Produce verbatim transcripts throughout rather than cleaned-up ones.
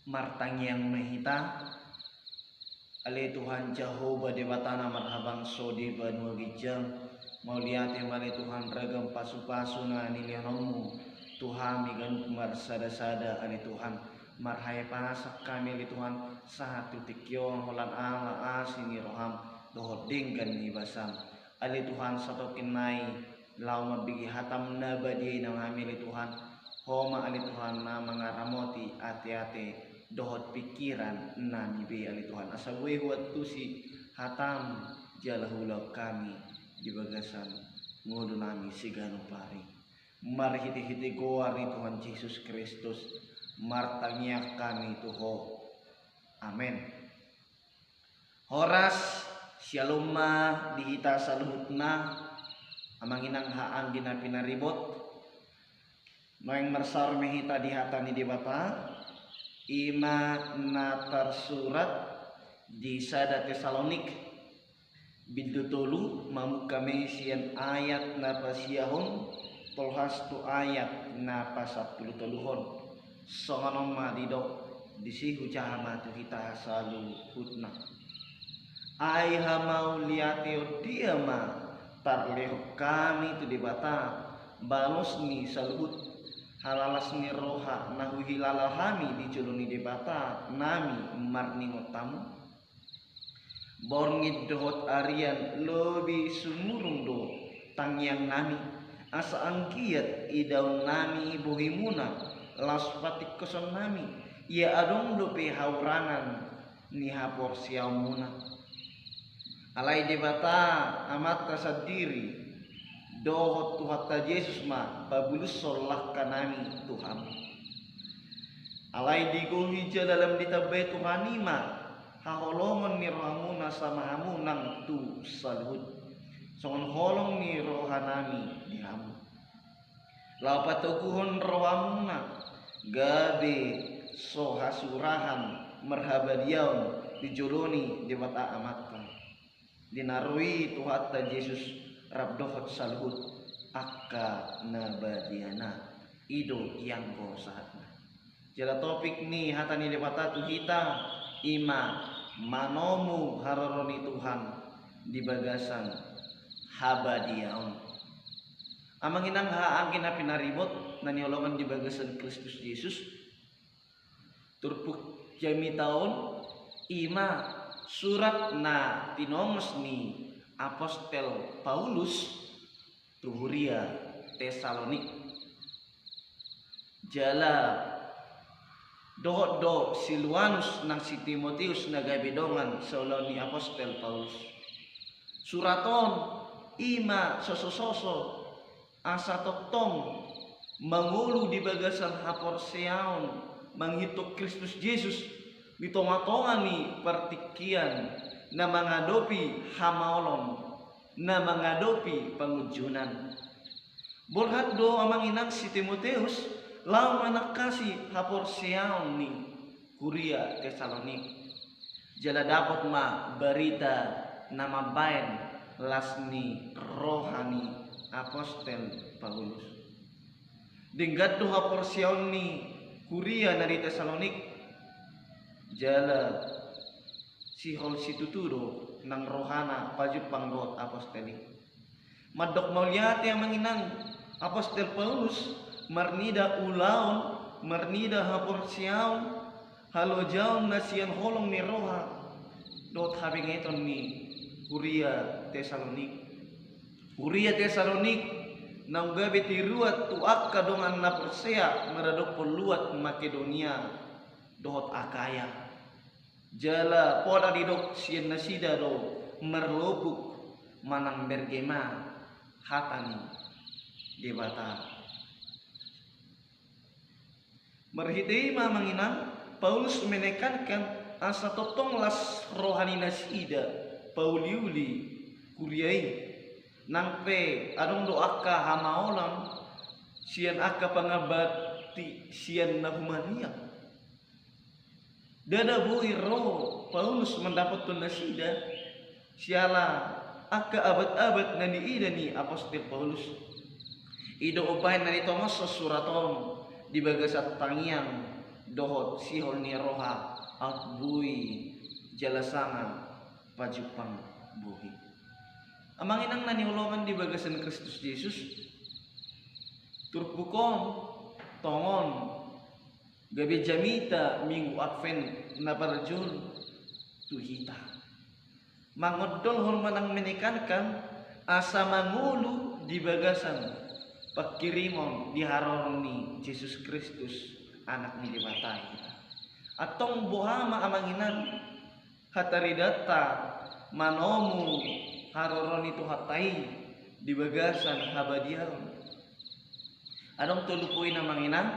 Martangiang ma hita. Ale Tuhan Jahowa Debata na marhabangsa di banua ginjang, mauliate ma ale Tuhan ragam pasupasu na nilehononmu tu hami ganup marsadasada ale Tuhan. Marhaepasan hami ale Tuhan, sahat tu tingki on holan ala asi ni roham dohot denggan ni basam. Ale Tuhan, satongkin nai laho mambege hatam na badia i nang hami ale Tuhan. Ho ma ale Tuhan na mangaramoti ateate dohot pingkiran nami be ale Tuhan, asa boi huantusi hatam jala huulahon hami di bagasan ngolu nami siganup ari. Marhitehite goar ni Tuhan Jesus Kristus martangiang hami tu Ho. Amen. Horas, syalom ma di hita saluhutna, amang inang haha anggi na pinaribot. Naeng marsaor ma hita di hata ni Debata, i ma na tarsurat di sada Tesalonik, bindu tolu, mamungka ma i sian ayat na pasiahon tolhas tu ayat na pasampulu toluhon. Songon on ma didok, disi hujaha ma tu hita saluhutna. Ai hamauliateon dia ma tarlehon hami tu Debata, balos ni saluhut halalas ni roha na huhilala hami di jolo ni Debata nami marningot hamu? Borngin dohot arian lobi sumurung do tangiang nami, asa anggiat idaon nami bohimuna laos patingkoson nami, ia adong dope haurangan ni haporseaonmuna. Alai Debata Amanta sandiri dohot Tuhanta Jesus ma pabulushon langka nami tu hamu. Alai digohi jala lam ditambai Tuhan i ma haholongon ni rohamuna sama hamu nang tu saluhut, songon holong ni roha nami di hamu. Laho patoguhon rohamuna, gabe so hasurahan marhabadiaon di jolo ni Debata Amanta. Di na ro i Tuhanta Jesus rap dohot saluhut angka na badiana, i do ianggo sahatna. Jala topik ni hata ni Debata tu hita i ma manomu haroro ni Tuhan di bagasan habadiaon. Amang inang haha anggi na pinaribot na niholongan di bagasan Kristus Jesus, turpuk jamita on i ma surat na tinongos ni apostel Paulus tu huria Tesalonik. Jala dohot do Silwanus nang si Timoteus na gabe dongan saulaon ni apostel Paulus. Surat on i ma sosososo asa tongtong mangolu di bagasan haporseaon mangihuthon Kristus Jesus di tongatonga ni partingkian na mangadopi hamaolon, na mangadopi pangunjunan. Borhat do amang inang si Timoteus laho manangkasi haporseaon ni huria Tesalonik. Jala dapot ma barita na mambahen las ni roha ni apostel Paulus. Denggan do haporseaon ni huria na di Tesalonik. Jala sihol situtu do nang rohana pajumpang dohot apostel i. Mandok mauliate amang inang, apostel Paulus marnida ulaon, marnida haporseaon, halojaon na sian holong ni roha dohot habengeton ni huria Tesalonik. Huria Tesalonik naung gabe tiruan tu angka dongan na porsea maradophon luat Makedonia dohot Akaya. Jala pola didok sian nasida do marlopuk manang bergema hata ni Debata. Marhite i ma amang inang, Paulus menekankan asa tongtong las roha ni nasida pauliuli huria i. Nang pe adong do angka hamaolon sian angka pangabati sian na humaliang. Ndada boi ro Paulus mandapothon nasida siala angka abat-abat na niida ni apostel Paulus. I do umbahen na nitongoshon surat on di bagasan tangiang dohot sihol ni roha aut boi jala sanga pajumpang bohi. Amang inang na hinaholongan di bagasan Kristus Jesus, turpuk on tongon gabe jamita Minggu Advent na parjolo tu hita. Mangondolhon manang menekankan asa mangolu di bagasan pangkirimon di haroro ni Jesus Kristus, Anak ni Debata hita. Antong boha ma amang inang hataridanta manomu haroro ni Tuhanta i di bagasan habadiaon? Adong tolu poin amang inang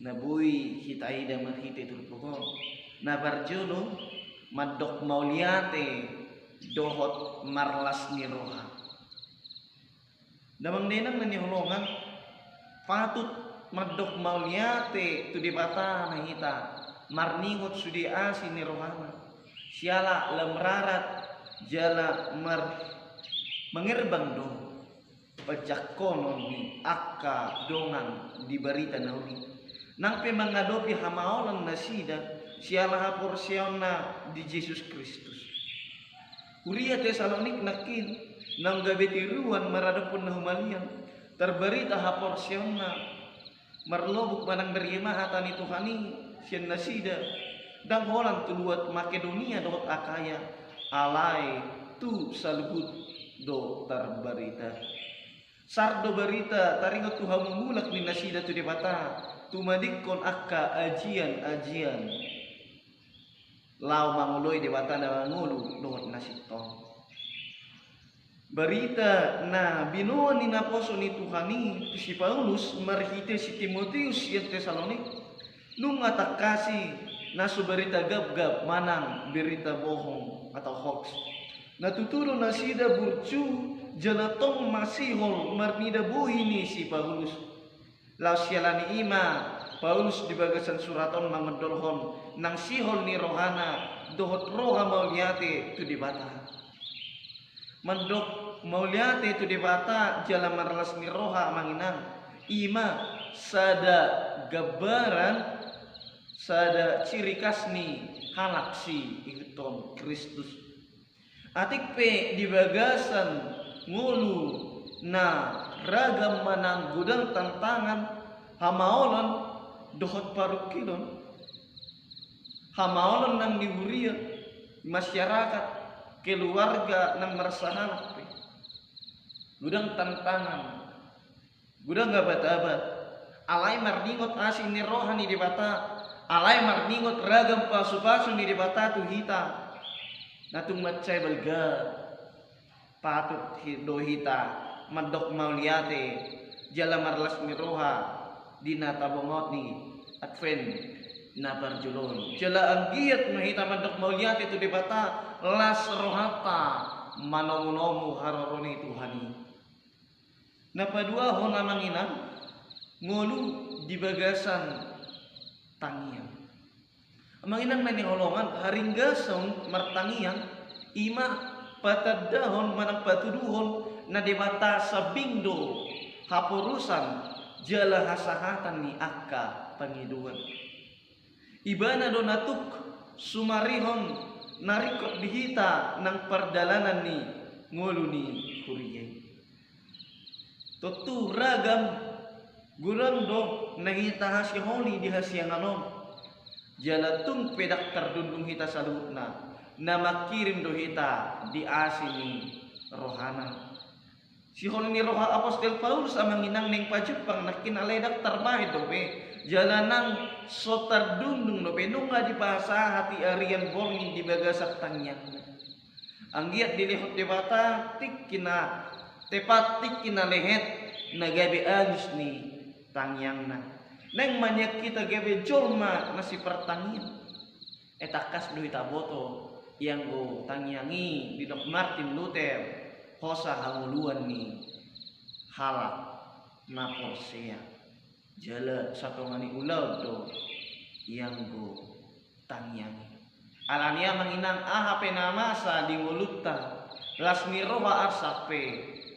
na boi hita ida marhite turpuk on. Na parjolo, mandok mauliate dohot marlas ni roha. Damang dainang na hinaholongan, patut mandok mauliate tu Debata ma hita marningot sude asi ni rohana. Siala lam rarat jala mar mangerbang do panjangkonon ni angka dongan di barita na uli. Nang pe mangadopi hamaolon nasida siala haporseaonna di Jesus Kristus. Huria Tesalonik nangkin naung gabe tiruan maradophon na humaliang, tarbarita haporseaonna, marlobuk manang marjamaah hata ni Tuhan i sian nasida, ndang holan tu luat Makedonia dohot Akaya, alai tu saluhut do tarbarita. Sar do barita taringot tu hamumulak ni nasida tu Debata, tumadingkon angka ajian-ajian laho mangoloi Debata na mangolu dohot na sintong. Barita na binoan ni naposo ni Tuhan i tu si Paulus marhite si Timoteus sian Tesalonik, nunga tangkas i na so barita gapgap manang berita bohong atau hoax. Na tutu do nasida burju jala tong masihol marnida bohi ni si Paulus. Laos siala ni i ma Paulus di bagasan surat on mangondolhon nang sihol ni rohana dohot roha mauliate tu Debata. Mandok mauliate tu Debata jala marlas ni roha amang inang, i ma sada gambaran, sada ciri khas ni halak siihuthon Kristus. Atik pe di bagasan ngolu na ragam manang godang tantangan, hamaolon dohot parungkilon, hamaolon nang di huria, masyarakat, keluarga nang marsahalak pe, godang tantangan, godang abat-abat, alai marningot asi ni roha ni Debata, alai marningot ragam pasupasu ni Debata tu hita, na tung mansai balga, patut hi-, do hita mandok mauliate jala marlas ni roha di na tabongot ni Advent na parjolo on. Jala anggiat ma hita mandok mauliate tu Debata, las rohanta manomunomu haroro ni Tuhan i. Na paduahon amang inang, ngolu di bagasan tangiang. Amang inang na hinaholongan, haringgason martangiang i ma patandahon manang patuduhon na Debata sambing do haporusan jala hasahatan ni angka pangidoan. Ibana do na tuk sumarihon na ringkot di hita nang pardalanan ni ngolu ni huria i. Tontu ragam godang do na hita hasiholi di hasiangan on. Jala tung pe ndang tardundung hita saluhutna, na mangkirim do hita di asi ni rohana. Sihol ni roha apostel Paulus amang inang naeng pajumpang nangkin alai ndang tarbahen dope, jala nang so tardundung dope, nunga dipasahat i arian borngin di bagasan tangiangna. Anggiat dilehon Debata tingki na tepat, tingki na lehet, na gabe alus ni tangiangna. Naeng ma nian hita gabe jolma na sipartangiang. E, tangkas do hita boto, ianggo tangiang i didok Martin Luther, hosa hangoluan ni halak na porsea. Jala satonga ni ulaon do ianggo tangiang i. Alani i amang inang, aha pe na masa di ngolunta, las ni roha arsak pe,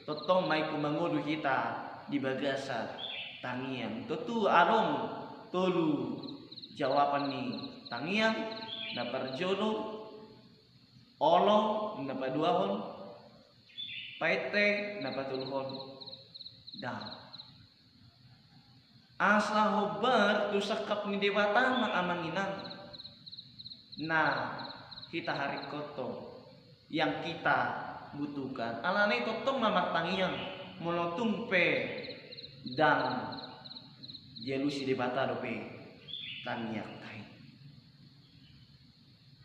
tongtong ma ingkon mangolu hita di bagasan tangiang. Tontu adong Tolu jawaban ni tangiang. Na parjolo, olo, na paduahon, paete, na patoluhon, dao. Asa hombar tu sangkap ni Debata ma amang inang na hita haringkothon, yang kita butuhkan. Alani tongtong ma martangiang, molo tung pe ndang dialusi Debata dope tangiangta i.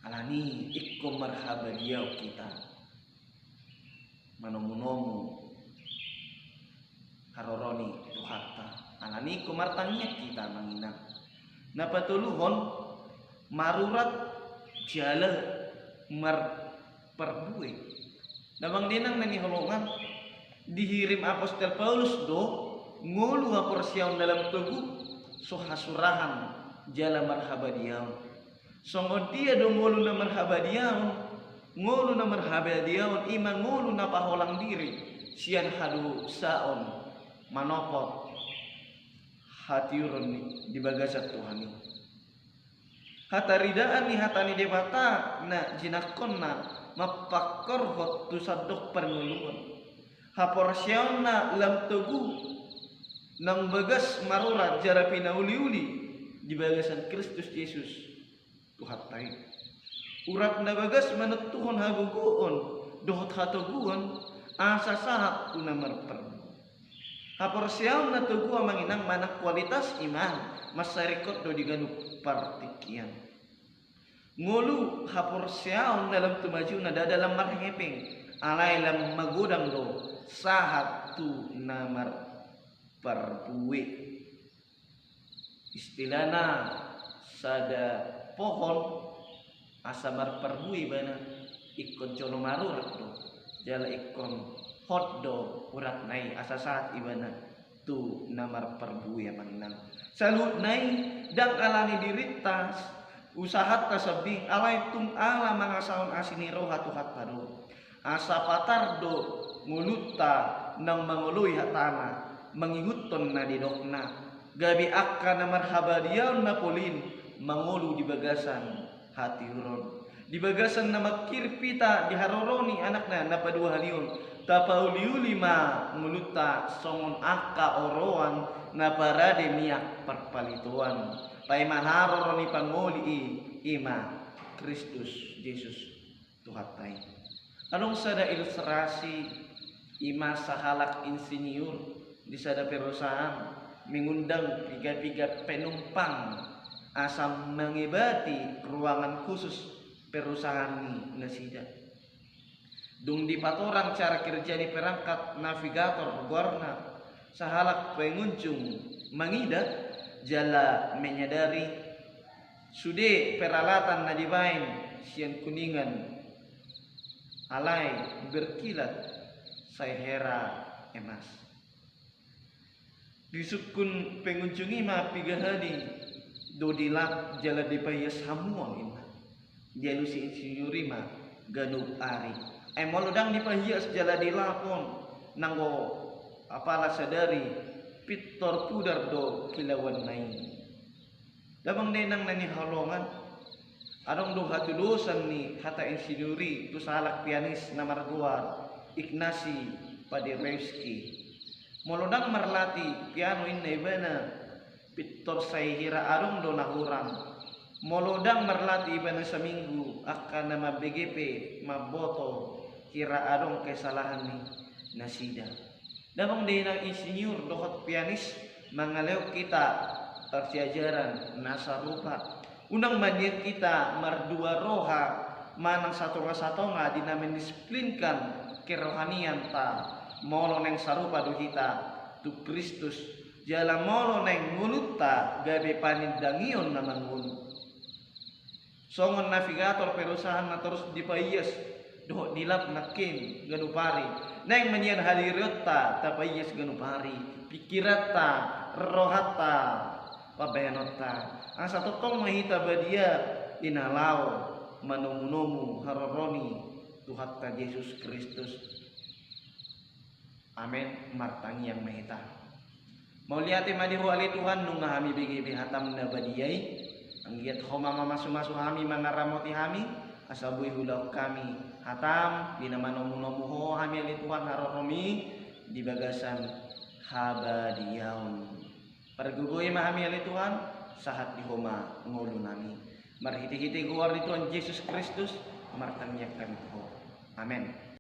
Alani ingkon marhabadiaon hita manomunomu haroro ni Tuhanta. Alani ingkon martangiang hita amang inang. Na patoluhon, marurat jala marparbue. Damang dainang na hinaholongan, dihirim apostel Paulus do ngolu haporseaon na lam togu, so hasurahan jala marhabadiaon. Songon dia do ngolu na marhabadiaon? Ngolu na marhabadiaon i ma ngolu na paholang diri sian hadosaon, manopot hatiuron di bagasan Tuhan i. Hataridaan ni hata ni Debata na jinangkonna mampangkorhon tu sandok parngoluon. Haporseaon na lam togu naung bagas marurat jala pinauliuli di bagasan Kristus Jesus Tuhanta i. Urat na bagas manontuhon hagogoon dohot hatoguon asa sahat tu na marparbue. Haporseaon na togu amang inang manang kualitas iman mansai ringkot do di ganup partingkian. Ngolu haporseaon na lam tumaju na ndada lam marhepeng, alai lam magodang do sahat tu na marparbue. Istilahna sada pohon asa marparbue ibana ingkon jolo marurat do, jala ingkon hot do uratna i asa sahat ibana tu na marparbue amang inang. Saluhutna i ndang alani dirinta, usahanta sambing, alai tung ala mangasahon asi ni roha Tuhanta do. Asa patar do ngolunta naung mangoloi hatana, mangihuthon na nidokna. Gabe angka na marhabadiaon na polin mangolu di bagasan hatiuron. Di bagasan na mangkirim hita di haroro ni Anakna na paduahalion, tapauliuli ma ngolunta songon angka oroan na parade miak parpalitoan. Paima haroro ni pangoli i, i ma Kristus Jesus Tuhanta i. Adong sada ilustrasi, i ma sahalak insinyur di sada perusahaan mengundang piga-piga penumpang asa mengibati ruangan khusus perusahaan ni nasida. Dung dipatorang cara kerja ni perangkat navigator goarna, sahalak pengunjung mangida jala menyadari sude peralatan na dibaen sian Kuningan, alai berkilat sai hera emas. Disungkun pengunjung i ma piga hali do dilap jala dipahias hamuang, inna. Dialusi insinyur i ma ganup ari. Ai molo ndang dipahias jala dilap on, nanggo apala sadari, pintor pudar do kilauanna i. Damang dainang na hinaholongan, adong do hatudosan ni hata insinyur i tu sahalak pianis na margoar Ignacy Paderewski. Molo ndang marlatih piano, inna ibana, pintor sai hira adong do na hurang. Molo ndang marlatih ibana saminggu, angka na mambege pe mamboto hira adong kesalahan ni nasida. Damang dainang insinyur dohot pianis, mangalehon hita parsiajaran na sarupa. Unang ma nian hita mardua roha manang satonga-satonga di na mendisiplinkan kerohanianta, molo naeng sarupa do hita tu Kristus, jala molo naeng ngolunta gabe panindangion na mangolu. Songon navigator perusahaan na torus dipaias dohot dilap nangkin ganup ari, naeng ma nian halirionta tapaias ganup ari, pingkiranta, rohanta, pambahenonta, asa tongtong ma hita badia di na laho manomu-nomu haroro ni Tuhanta Jesus Kristus. Amen. Martangiang ma hita. Mauliate ma di Ho ale Tuhan, nunga hami bege be hataM na badia i. Anggiat Ho ma mamasumasu hami, mangaramoti hami, asa boi hulahon hami hataM di na manomunomu Ho hami ale Tuhan haroroMi di bagasan habadiaon. Pargogoi ma hami ale Tuhan, sahat di Ho ma ngolunami. Marhitehite goar ni Tuhan Jesus Kristus, martangiang hami tu Ho. Amen.